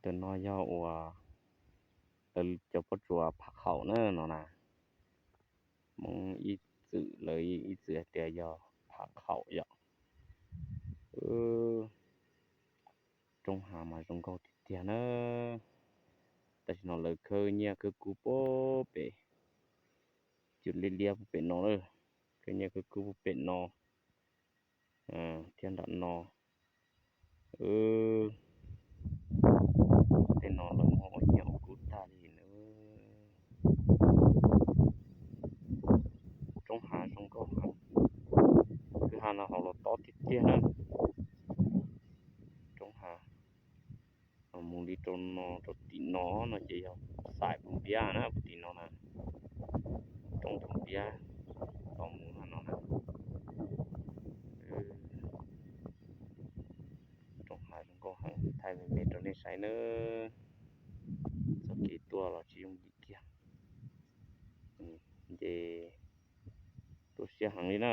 Tus no yog uas lawv cov pob tsuas phav khaum na no na. Hmoob ib txwm lawv ib txwm hais tias yog phav khaum yom. Roob hav mas zoo nkauj tiag tiag na. Tam sim no lawv khawb nyiaj khawb kub puag pem, cua liab liab puag pem no na. Khawb nyiaj khawb kub puag pem no thiab nram no. Tej no lawv muab ua nyiaj ua kub tag li na. Roob hav zoo nkauj heev. Kwj ha no haus los tob tiag tiag na. Roob hav mus li rau no rau tim no no ces yog xaim Pus Npiab na, puag tim no na. Roob Pus Npiab los mus no na. Roob hav zoo nkauj heev, thaij me me rau nej saib nawb. Txoj kev tuaj los tsis yooj yim kiag, nce tu siab heev li na.